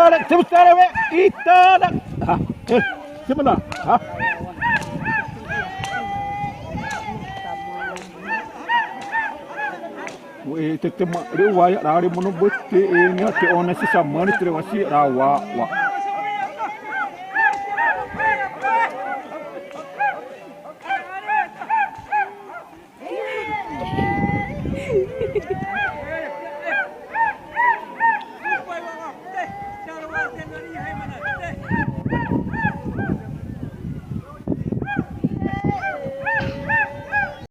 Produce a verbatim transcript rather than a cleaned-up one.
Sema sara we, ita na. Ha, eh, sema na. Ha. We te te ma re wa ya ra re mono bote e ni te ona si sa mani tre wa si ra wa wa.